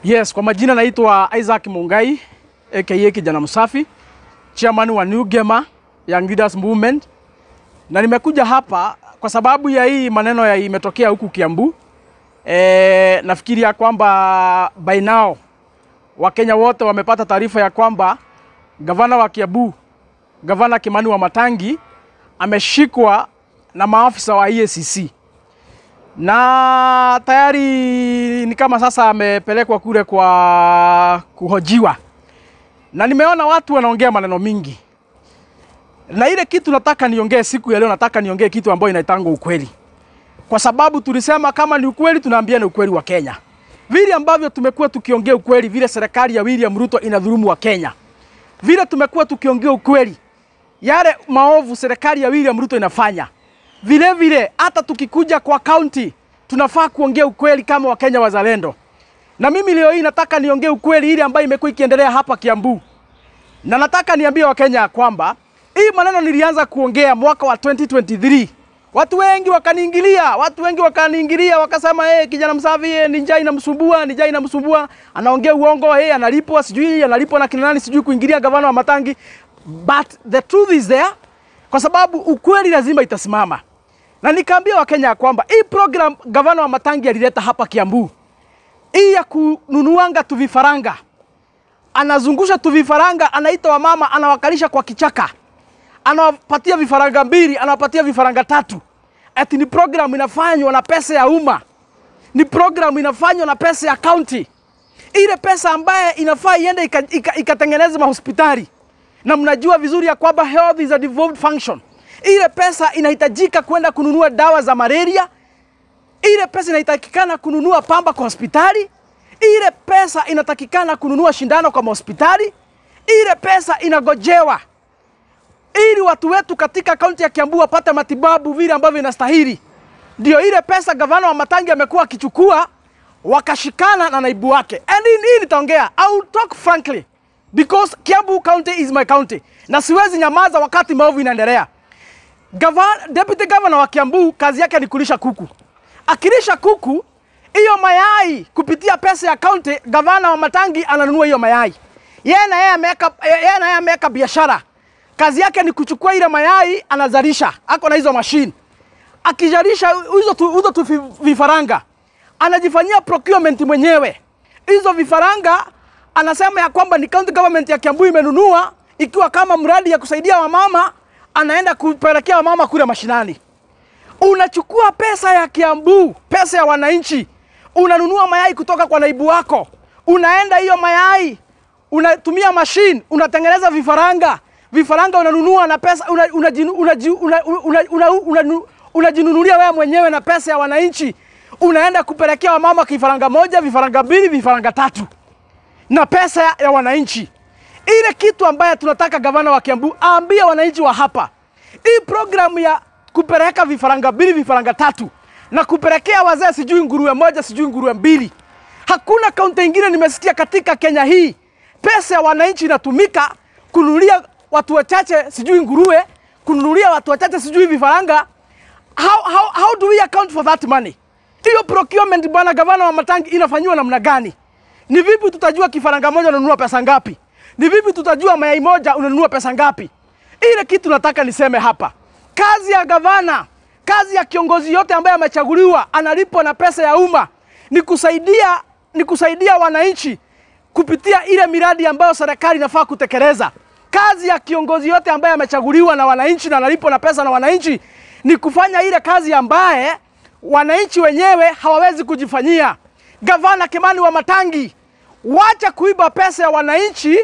Yes, kwa majina naitwa Isaac Mungai aka Kijana Msafi, chairman wa New Gema Young Leaders Movement. Na nimekuja hapa kwa sababu ya hii maneno ya imetokea huku Kiambu. Nafikiria kwamba by now Wakenya wote wamepata taarifa ya kwamba gavana wa Kiambu, Gavana Kimani Wamatangi, ameshikwa na maafisa wa EACC. Na tayari ni kama sasa amepelekwa kule kwa kuhojiwa. Na nimeona watu wanaongea maneno mingi. Na ile kitu nataka niongee siku ya leo, nataka niongee kitu ambayo inaitangwa ukweli. Kwa sababu tulisema kama ni ukweli tunaambia ni ukweli wa Kenya. Vile ambavyo tumekuwa tukiongea ukweli, vile serikali ya William Ruto inadhulumu wa Kenya. Vile tumekuwa tukiongea ukweli, yale maovu serikali ya William Ruto inafanya. Vile vile hata tukikuja kwa county tunafaa kuongea ukweli kama Wakenya wazalendo. Na mimi leo hii nataka niongee ukweli ile ambayo imekuwa ikiendelea hapa Kiambu. Na nataka niambie Wakenya kwamba hii maneno nilianza kuongea mwaka wa 2023. Watu wengi wakaniingilia, wakasema hey, Kijana Msafi ni njaa inamsumbua, ni njaa inamsumbua, anaongea uongo, hey, analipwa sijui, analipwa na kina nani sijui kuingilia gavana wa Matangi. But the truth is there, kwa sababu ukweli lazima itasimama. Na nikaambia Wakenya kwamba hii program gavana wa Matangi alileta hapa Kiambu, hii ya kununuanga tuvifaranga, anazungusha tuvifaranga, anaita wamama, anawakalisha kwa kichaka, anawapatia vifaranga 2, anawapatia vifaranga 3. Ati ni program inafanywa na pesa ya umma, ni program inafanywa na pesa ya county, ile pesa ambaye inafaa iende ikatengeneze mahospitali. Na mnajua vizuri ya kwamba health is a devolved function. Ile pesa inahitajika kwenda kununua dawa za malaria, ile pesa inahitajikana kununua pamba kwa hospitali, ile pesa inatakikana kununua shindano kwa hospitali, ile pesa inagojewa ili watu wetu katika kaunti ya Kiambu wapate matibabu vile ambavyo inastahili. Ndio ile pesa gavana wa Matangi amekuwa akichukua, wakashikana na naibu wake. And hii nitaongea, I will talk frankly because Kiambu County is my county. Na siwezi nyamaza wakati maovu inaendelea. Deputy governor wa Kiambu kazi yake ni kulisha kuku. Akilisha kuku, hiyo mayai kupitia pesa ya county, gavana wa Matangi ananunua hiyo mayai. Yeye na yeye ameweka biashara. Kazi yake ni kuchukua ile mayai anazalisha. Ako na hizo machine. Akizalisha hizo tu vifaranga, anajifanyia procurement mwenyewe. Hizo vifaranga anasema ya kwamba ni county government ya Kiambu imenunua ikiwa kama mradi ya kusaidia wamama, anaenda kupelekea wamama kule mashinani. Unachukua pesa ya Kiambu, pesa ya wananchi, unanunua mayai kutoka kwa naibu wako. Unaenda hiyo mayai, unatumia machine, unatengeneza vifaranga. Vifaranga unanunua na pesa, unajinunulia wewe mwenyewe na pesa ya wananchi. Unaenda kupelekea wamama kifaranga 1, vifaranga 2, vifaranga 3 na pesa ya wananchi. Ile kitu ambaye tunataka gavana wa Kiambu aambie wananchi wa hapa, hii programu ya kupeleka vifaranga 2, vifaranga 3 na kupelekea wazee sijui nguruwe 1, sijui nguruwe 2. Hakuna kaunti nyingine nimesikia katika Kenya hii pesa ya wananchi inatumika kununulia watu wachache sijui nguruwe, kununulia watu wachache sijui vifaranga. How do we account for that money? Hiyo procurement bwana gavana wa Matangi inafanywa namna gani? Ni vipi tutajua kifaranga 1 unanunua pesa ngapi? Ni vipi tutajua mayai 1 unanunua pesa ngapi? Ile kitu nataka niseme hapa, kazi ya gavana, kazi ya kiongozi yote ambaye amechaguliwa analipwa na pesa ya umma ni kusaidia wananchi kupitia ile miradi ambayo serikali inafaa kutekeleza. Kazi ya kiongozi yote ambaye amechaguliwa na wananchi na analipwa na pesa na wananchi ni kufanya ile kazi ambaye wananchi wenyewe hawawezi kujifanyia. Gavana Kimani wa Matangi, wacha kuiba pesa ya wananchi,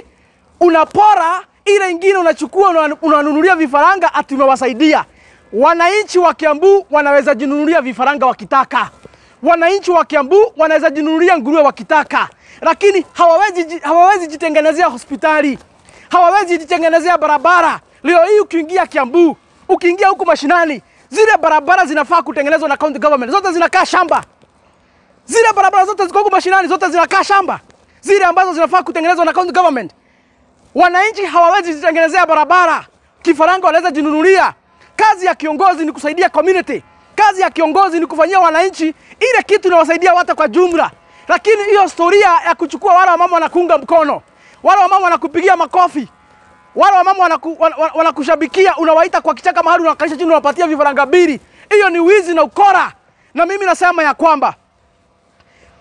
unapora ile ingine unachukua unanunulia vifaranga ati umewasaidia. Wananchi wa Kiambu wanaweza jinunulia vifaranga wakitaka. Wananchi wa Kiambu wanaweza jinunulia nguruwe wakitaka. Lakini hawawezi jitengenezea hospitali. Hawawezi jitengenezea barabara. Leo hii ukiingia Kiambu, ukiingia huku mashinani, zile barabara zinafaa kutengenezwa na county government. Zote zinakaa shamba. Zile barabara zote ziko huku mashinani, zote zinakaa shamba. Zile ambazo zinafaa kutengenezwa na county government. Wananchi hawawezi jitengenezea barabara. Kifaranga wanaweza jinunulia. Kazi ya kiongozi ni kusaidia community. Kazi ya kiongozi ni kufanyia wananchi ile kitu inawasaidia watu kwa jumla. Lakini hiyo historia ya kuchukua wale wamama wanakuunga mkono, wale wamama wanakupigia makofi, wale wamama wanakushabikia, unawaita kwa kichaka mahali, unawakalisha chini, unawapatia vifaranga mbili, hiyo ni wizi na ukora. Na mimi nasema ya kwamba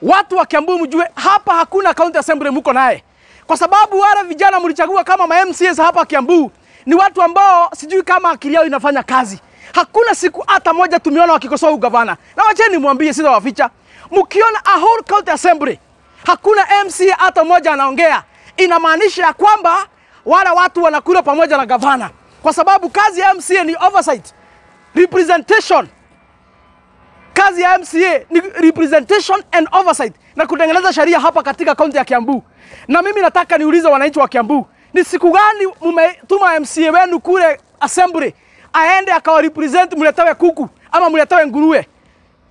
watu wa Kiambu mjue hapa hakuna county assembly mko naye. Kwa sababu wale vijana mlichagua kama ma MCAs hapa Kiambu ni watu ambao sijui kama akili yao inafanya kazi. Hakuna siku hata moja tumeona wakikosoa ugavana. Na wacheni mwambie, sitawaficha. Mkiona a whole county assembly hakuna MCA hata moja anaongea, inamaanisha ya kwamba wale watu wanakula pamoja na gavana. Kwa sababu kazi ya MCA ni oversight, representation. Kazi ya MCA ni representation and oversight na kutengeneza sheria hapa katika kaunti ya Kiambu. Na mimi nataka niulize wananchi wa Kiambu, ni siku gani mmetuma MCA wenu kule assembly aende akawa represent, mletewe kuku ama mletewe nguruwe?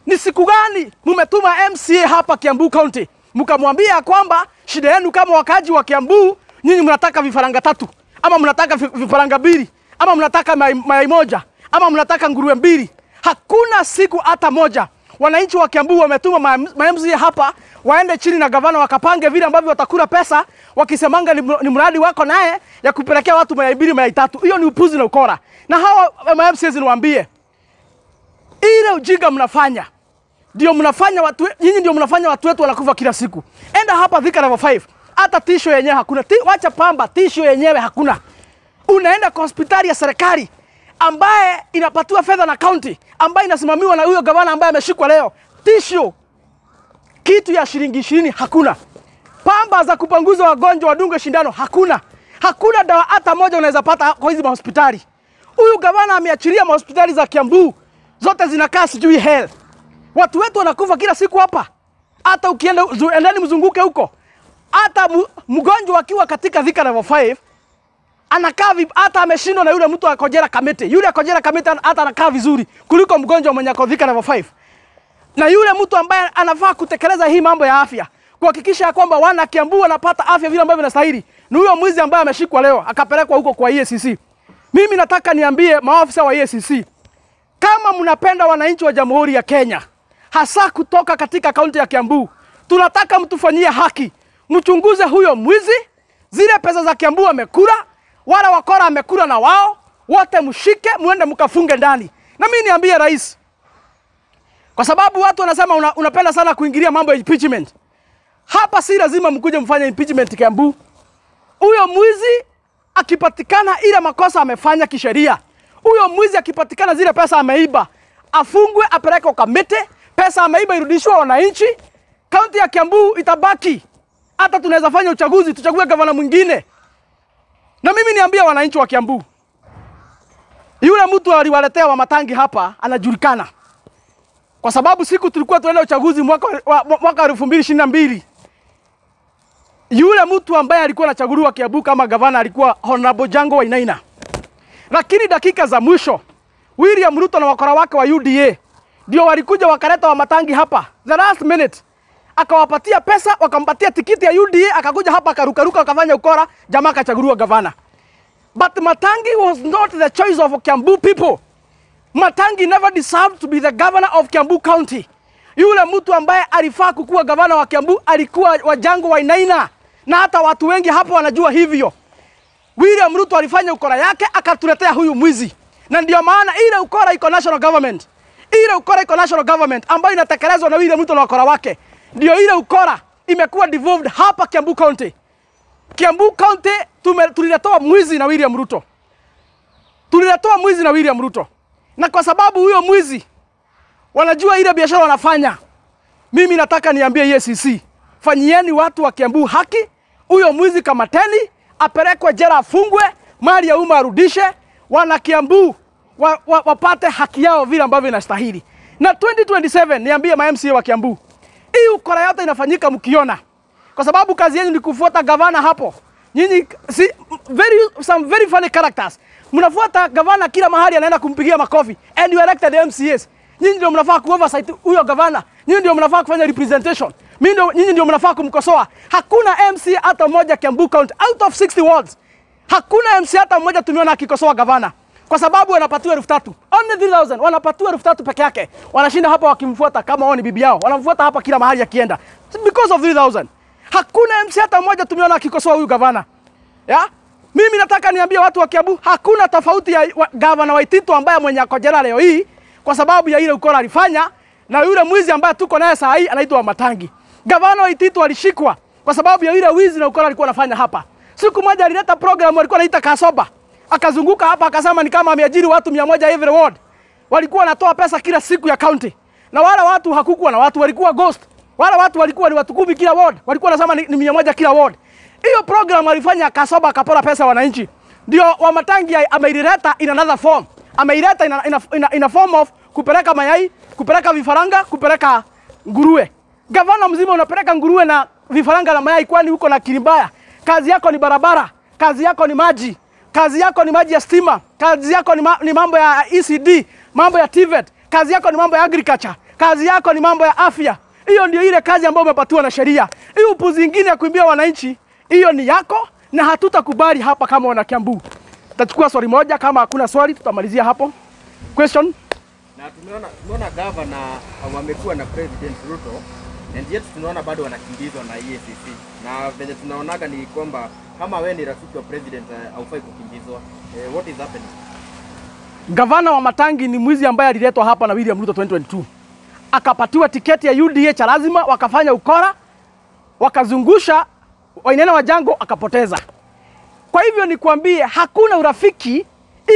Ni siku gani mmetuma MCA hapa Kiambu County mkamwambia kwamba shida yenu kama wakaji wa Kiambu, nyinyi mnataka vifaranga 3 ama mnataka vifaranga 2 ama mnataka mayai 1 ama mnataka nguruwe 2? Hakuna siku hata moja wananchi wa Kiambu wametuma ma MCA hapa waende chini na gavana wakapange vile ambavyo watakula pesa, wakisemanga ni mradi wako naye ya kupelekea watu mayai 2 mayai 3. Hiyo ni upuzi na ukora. Na hawa ma MCAs niwaambie, ile ujinga mnafanya ndio mnafanya watu, nyinyi ndio mnafanya watu wetu wanakufa kila siku. Enda hapa Thika level 5, hata tisho yenyewe hakuna. Wacha pamba, tisho yenyewe hakuna. Unaenda kwa hospitali ya serikali ambaye inapatiwa fedha na county, ambaye inasimamiwa na huyo gavana ambaye ameshikwa leo, tisho kitu ya shilingi 20 hakuna. Pamba za kupanguza wagonjwa wadunge shindano hakuna. Hakuna dawa hata moja unaweza pata kwa hizi hospitali. Huyu gavana ameachilia hospitali za Kiambu zote zinakaa sijui hell. Watu wetu wanakufa kila siku hapa. Hata ukienda endeni mzunguke huko, hata mgonjwa akiwa katika Thika level 5 anakaa hata ameshindwa na yule mtu akojera Kamete. Yule akojera Kamete hata anakaa vizuri kuliko mgonjwa mwenye ako Thika level 5. Na yule mtu ambaye anafaa kutekeleza hii mambo ya afya, kuhakikisha kwamba wana Kiambu wanapata afya vile ambavyo inastahili, ni huyo mwizi ambaye ameshikwa leo akapelekwa huko kwa EACC. Mimi nataka niambie maafisa wa EACC, kama mnapenda wananchi wa Jamhuri ya Kenya, hasa kutoka katika kaunti ya Kiambu, tunataka mtufanyie haki. Mchunguze huyo mwizi, zile pesa za Kiambu amekula, wala wakora amekula na wao, wote mshike muende mkafunge ndani. Na mimi niambie rais, kwa sababu watu wanasema unapenda sana kuingilia mambo ya impeachment. Hapa si lazima mkuje mfanye impeachment Kiambu. Huyo mwizi akipatikana ile makosa amefanya kisheria, huyo mwizi akipatikana zile pesa ameiba, afungwe, apelekwe Kamete, pesa ameiba irudishwe wananchi. Kaunti ya Kiambu itabaki. Hata tunaweza fanya uchaguzi, tuchague gavana mwingine. Na mimi niambia wananchi wa Kiambu, yule mtu aliwaletea wa Matangi hapa anajulikana. Kwa sababu siku tulikuwa tunaenda uchaguzi mwaka 2022, yule mtu ambaye alikuwa anachaguliwa Kiambu kama gavana alikuwa Honorable Jango Wainaina. Lakini dakika za mwisho William Ruto na wakora wake wa UDA ndio walikuja wakaleta wa Matangi hapa the last minute, akawapatia pesa, wakampatia tikiti ya UDA, akakuja hapa akarukaruka, akafanya ukora, jamaa akachaguliwa gavana. But Matangi was not the choice of Kiambu people. Matangi never deserved to be the governor of Kiambu County. Yule mtu ambaye alifaa kukuwa gavana wa Kiambu alikuwa Wajango Wainaina, na hata watu wengi hapo wanajua hivyo. William Ruto alifanya ukora yake akatuletea huyu mwizi. Na ndio maana ile ukora iko national government. Ile ukora iko national government ambayo inatekelezwa na William Ruto na wakora wake. Ndio ile ukora imekuwa devolved hapa Kiambu County. Kiambu County tuliletoa mwizi na William Ruto. Tuliletoa mwizi na William Ruto. Na kwa sababu huyo mwizi wanajua ile biashara wanafanya, mimi nataka niambie EACC, fanyieni watu wa Kiambu haki. Huyo mwizi kamateni, apelekwe jela, afungwe, mali ya umma arudishe, wana Kiambu wapate haki yao vile ambavyo inastahili. Na 2027 niambie ma MCA wa Kiambu, hii ukora yote inafanyika mkiona. Kwa sababu kazi yenu ni kufuata gavana hapo. Nyinyi si some very funny characters. Mnafuata gavana kila mahali anaenda kumpigia makofi, and you elected MCAs. Nyinyi ndio mnafaa ku oversight huyo gavana. Nyinyi ndio mnafaa kufanya representation. Nyinyi ndio mnafaa kumkosoa. Hakuna MCA hata mmoja Kiambu County out of 60 wards. Hakuna MCA hata mmoja tumeona akikosoa gavana. Kwa sababu wanapatiwa 3,000. Only 3,000. Wanapatiwa 3,000 peke yake. Wanashinda hapa wakimfuata kama wao ni bibi yao. Wanamfuata hapa kila mahali akienda. Because of 3,000. Hakuna MC hata mmoja tumeona akikosoa huyu gavana. Ya? Mimi nataka niambie watu wa Kiambu, hakuna tofauti ya gavana Waititu ambaye mwenye ako jela leo hii kwa sababu ya ile ukora alifanya na yule mwizi ambaye tuko naye saa hii anaitwa Wamatangi. Gavana Waititu alishikwa kwa sababu ya ile wizi na ukora alikuwa anafanya hapa. Siku moja alileta program alikuwa anaita Kasoba. Akazunguka hapa akasema ni kama ameajiri watu 100 every ward. Walikuwa wanatoa pesa kila siku ya county. Na wala watu hakukuwa na watu, walikuwa ghost. Wala watu walikuwa ni watu 10 kila ward. Walikuwa wanasema ni 100 kila ward. Hiyo program alifanya Kasoba akapora pesa wananchi. Ndio Wamatangi ameileta in another form. Ameileta in a form of kupeleka mayai, kupeleka vifaranga, kupeleka nguruwe. Gavana mzima unapeleka nguruwe na vifaranga na mayai, kwani huko na Kilimbaya. Kazi yako ni barabara, kazi yako ni maji, kazi yako ni maji ya stima, kazi yako ni mambo ya ECD, mambo ya TVET, kazi yako ni mambo ya agriculture, kazi yako ni mambo ya afya. Hiyo ndio ile kazi ambayo umepatiwa na sheria. Hiyo upuzi ingine ya kuimbia wananchi, hiyo ni yako na hatutakubali hapa kama wana Kiambu. Tutachukua swali moja, kama hakuna swali tutamalizia hapo. Question. Na tumeona governor wamekuwa na President Ruto and yet tunaona bado wanakimbizwa na EACC. Na vile tunaonaga ni kwamba kama wewe ni rafiki wa president haufai kukimbizwa. What is happening? Gavana Wamatangi ni mwizi ambaye aliletwa hapa na William Ruto 2022. Akapatiwa tiketi ya UDA cha lazima, wakafanya ukora, wakazungusha Wainene wa Jango akapoteza. Kwa hivyo nikwambie hakuna urafiki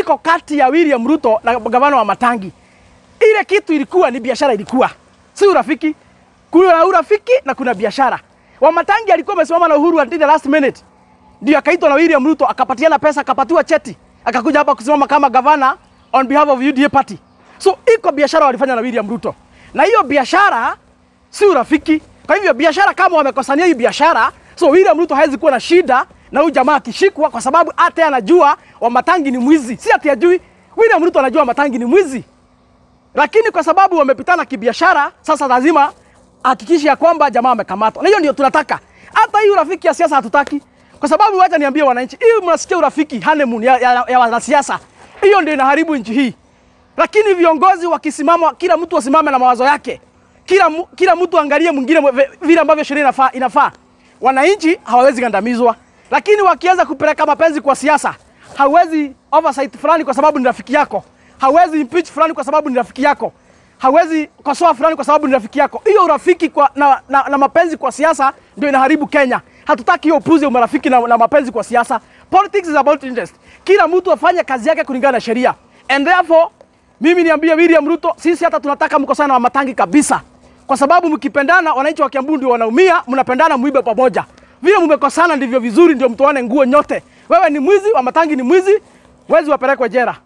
iko kati ya William Ruto na gavana Wamatangi. Ile kitu ilikuwa ni biashara ilikuwa. Si urafiki. Kuna urafiki na kuna biashara. Wamatangi alikuwa amesimama na Uhuru until the last minute. Ndio akaitwa na William Ruto akapatiana pesa, akapatiwa cheti, akakuja hapa kusimama kama gavana on behalf of UDA party. So iko biashara walifanya na William Ruto. Na hiyo biashara si urafiki. Kwa hivyo biashara kama wamekosania hii biashara, so William Ruto hawezi kuwa na shida na huyu jamaa akishikwa, kwa sababu hata anajua Wamatangi ni mwizi. Si ati ajui. William Ruto anajua Wamatangi ni mwizi. Lakini kwa sababu wamepitana kibiashara, sasa lazima hakikisha ya kwamba jamaa amekamatwa. Na hiyo ndio tunataka. Hata hii urafiki ya siasa hatutaki. Kwa sababu wacha niambie wananchi, hii mnasikia urafiki honeymoon ya wanasiasa. Hiyo ndio inaharibu nchi hii. Lakini viongozi wakisimama, kila mtu asimame na mawazo yake. Kila mtu angalie mwingine vile ambavyo sheria inafaa. Wananchi hawawezi gandamizwa. Lakini wakianza kupeleka mapenzi kwa siasa, hawezi oversight fulani kwa sababu ni rafiki yako. Hawezi impeach fulani kwa sababu ni rafiki yako. Hawezi kosoa fulani kwa sababu ni rafiki yako. Hiyo urafiki kwa, na mapenzi kwa siasa ndio inaharibu Kenya. Hatutaki hiyo upuzi ya marafiki na mapenzi kwa siasa. Politics is about interest. Kila mtu afanye kazi yake kulingana na sheria. And therefore, mimi niambie William Ruto, sisi hata tunataka mkosana na Wamatangi kabisa. Kwa sababu mkipendana wananchi wa Kiambu ndio wanaumia, mnapendana muibe pamoja. Vile mmekosana ndivyo vizuri, ndio mtoane nguo nyote. Wewe ni mwizi, Wamatangi ni mwizi, wezi wapelekwe jela.